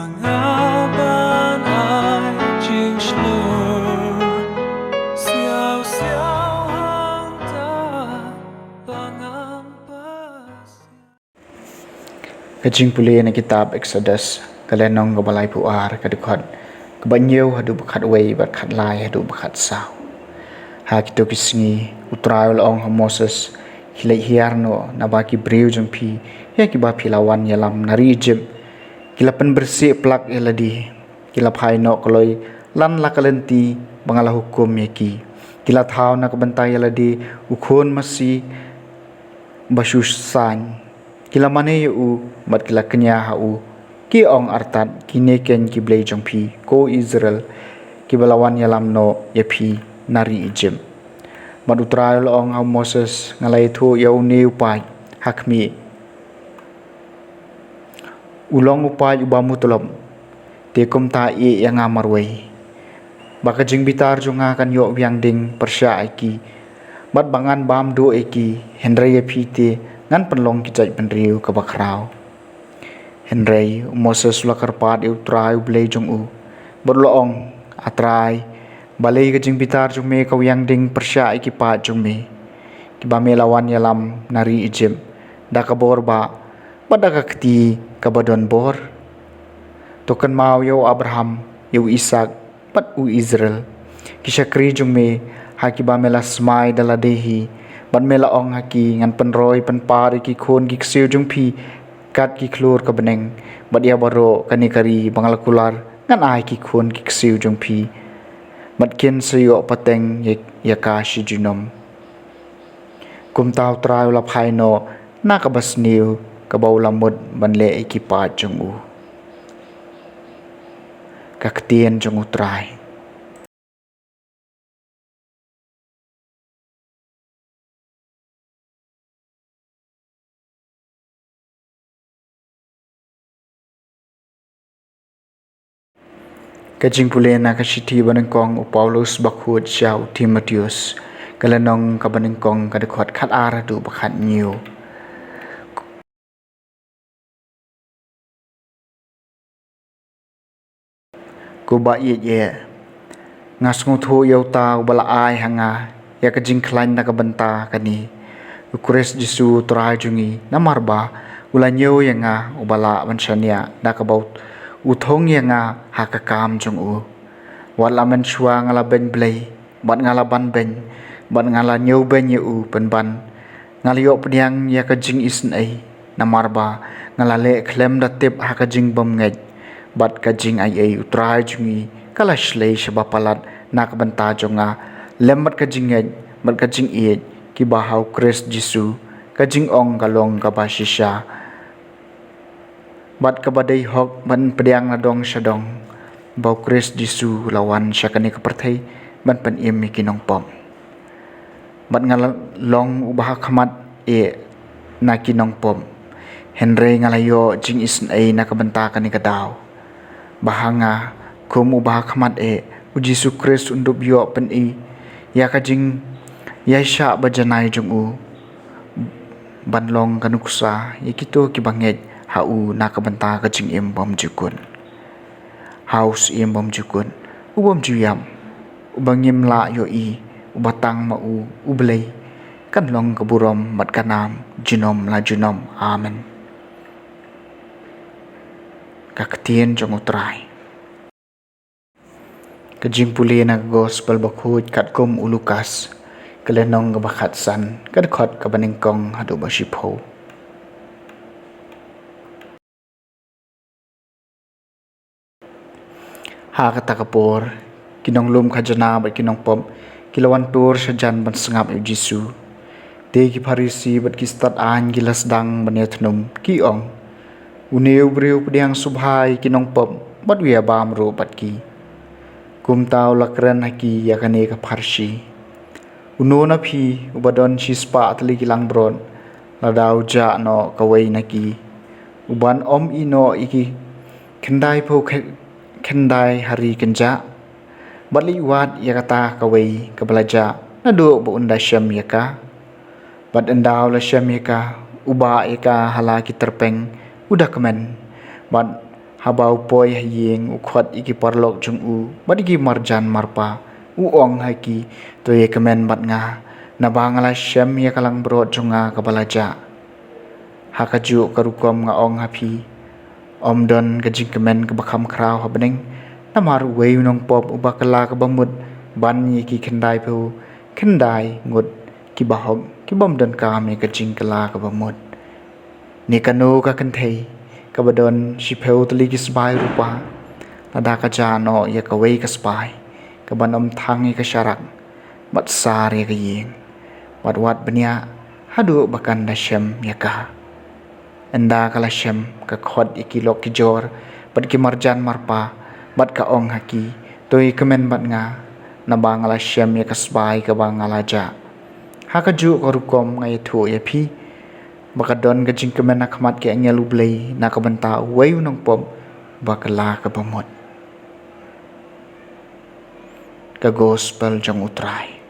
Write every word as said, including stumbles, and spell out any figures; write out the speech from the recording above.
Nga ban ai jingshlur siaw siaw hangta ba ngam pas. Ka jingpule na kitab Exodus, ka lynnong kaba laiphew ar, ka dkhot kaba hynñiew haduh ba khatwei bad khatlai haduh ba khatsaw. Ha kito ki sngi U Trai u la ong ha u Moses, ki leit hiar noh naba ki briew jong phi, ïa kiba phi la wan ïalam na ri Egypt. Ki la pynbieit plak ïa lade, ki la phai noh kloi lan la ka lynti ba nga la hukum ïa ki. Ki la thaw na ka bynta ïa lade u khun masi ba shu saiñ. Ki la mane ïa u bad ki la kñia ha u. Ki ong artat, kine keiñ ki blei jong phi, ko Israel, kiba la wan ïalam noh ïa phi na ri Egypt. Bad U Trai u la ong ha u Moses, nga la ïathuh ïa une u paid ha khmih. U long u paid uba mutlop. Te kumta ïeh ïa nga marwei, ba ka jingbitar jong nga kan ïoh biang ding pyrshah ïa ki, bad ba ngan bam duh ïa ki, hynrei ïa phi te ngan pynlong ki jaitbynriew kaba khraw. Hynrei u Moses u la kyrpad ïa U Trai U Blei jong u, bad u la ong, A Trai, balei ka jingbitar jong me ka biang ding pyrshah ïa ki paid jong me, kiba me la wan ïalam na ri Egypt da ka bor bah bad da ka kti kaba don bor? To kynmaw ïa u Abraham, ïa u Isaak bad u Israel, ki shakri jong me, ha kiba me la smai da lade hi, bad me la ong ha ki, ngan pynroi pynpar ïa ki khun ki ksiew jong phi kat ki khlur ka bneng, bad ïa baroh kane ka ri ba nga la kular ngan ai ki khun ki ksiew jong phi, bad kin sa ïoh pateng ïa, ïa ka shi junom. Kumta U Trai u la phai noh na kaba sniew kaba u la mut ban leh ïa ki paid jong u. Ka ktien jong U Trai. Ka jingpule na ka shithi banyngkong u Paulus bakhuid sha u Timotheus, ka lynnong kaba nyngkong, ka dkhot khatar haduh ba khathynñiew. Ko ba ïeit eh, nga sngewthuh ïa uta uba la ai ha nga ïa ka jingkhlaiñ na ka bynta kane, u Khrist Jisu U Trai jong ngi, namar ba u la ñiew ïa nga uba lah ban shaniah, da kaba u thung ïa nga ha ka kam jong u. Wat la mynshuwa nga la beiñ Blei, bad nga la ban beiñ, bad nga la ñiewbeiñ ïa u pynban. Nga la ïoh pdiang ïa ka jingisynei, namar ba nga la leh khlem da tip ha ka jingbymngeit. Bad ka jingaiei U Trai jong ngi ka la shlei shaba palat na ka bynta jong nga, lem bad ka jingngeit bad ka jingïeit kiba ha u Khrist Jisu, ka jingong ka long kaba shisha bad kaba dei hok ban pdiang na dong sha dong, ba u Khrist Jisu u la wan sha kane ka pyrthei ban pynim ïa ki nongpop. Bad nga la long uba ha khmat eh na ki nongpop, hynrei nga la ïoh jingisynei na ka bynta kane ka daw, ba ha nga, kum uba ha khmat eh, u Jisu Khrist un dup ïoh pyni ïa ka jingïaishah bajanai jong u, ban long ka nuksa ïa kito kiba ngeit ha u na ka bynta ka jingim bymjukut. Ha u Syiem bymjukut, u bym ju ïap, uba ngim lah ïohi, uba tang ma u, U Blei, kan long ka burom bad ka nam junom la junom. Amen. Ka ktien jong U Trai. Ka jingpule na ka Gospel bakhuid katkum u Lukas, ka lynnong kaba khatsan, ka dkhot kaba nyngkong haduh ba shiphew. Ha kata ka por, ki nonglum khajna bad ki nongpop ki la wan tur shajan ban sngap ïa u Jisu. Te ki Pharisi bad ki stad aiñ ki la sdang ban ïathnum, ki ong, une u briew u pdiang sngewbha ïa ki nongpop bad u ïabam ruh bad ki. Kumta u la kren ha ki ïa kane ka pharshi, uno na phi uba don shispah tylli ki langbrot, lada u jah noh kawei na ki, u ban ym ïeh noh ïa ki khyndaiphew khy-, khyndai ha ri kynjah? Bad leit wad ïa kata kawei kaba la jah, naduh ba un da shem ïa ka. Bad ynda u la shem ïa ka, u bah ïa ka ha la ki tyrpeng, u da kmen. Bad Haba u poi ha ïing, u khot ïa ki paralok jong u bad ïa ki marjan marpa, u ong ha ki, to ïakmen bad nga, naba nga la shem ïa ka langbrot jong nga kaba la jah. Ha kajuh ka rukom nga ong ha phi, ym don ka jingkmen kaba kham khraw ha bneng, namar uwei u nongpop uba kylla kaba mut ban ïa ki khyndai phew khyndai ngut kiba hok, kibym donkam ïa ka jingkylla kaba mut. Ne kano ka kynthei kaba don shiphew tylli ki sbai rupa, lada ka jah noh ïa kawei ka sbai, kaban ym thang ïa ka sharak bad sar ïa ka ïing, bad wat bniah haduh ba kan da shem ïa ka. Ynda ka la shem, ka khot ïa ki lok ki jor bad ki marjan marpa, bad ka ong ha ki, to ïakmen bad nga, naba nga la shem ïa ka sbai kaba nga la jah. Ha kajuh ka rukom nga ïathuh ïa phi ba ka don ka jingkmen ha khmat ki angel U Blei na ka bynta uwei u nongpop ba kylla kaba mut. Ka Gospel jong U Trai.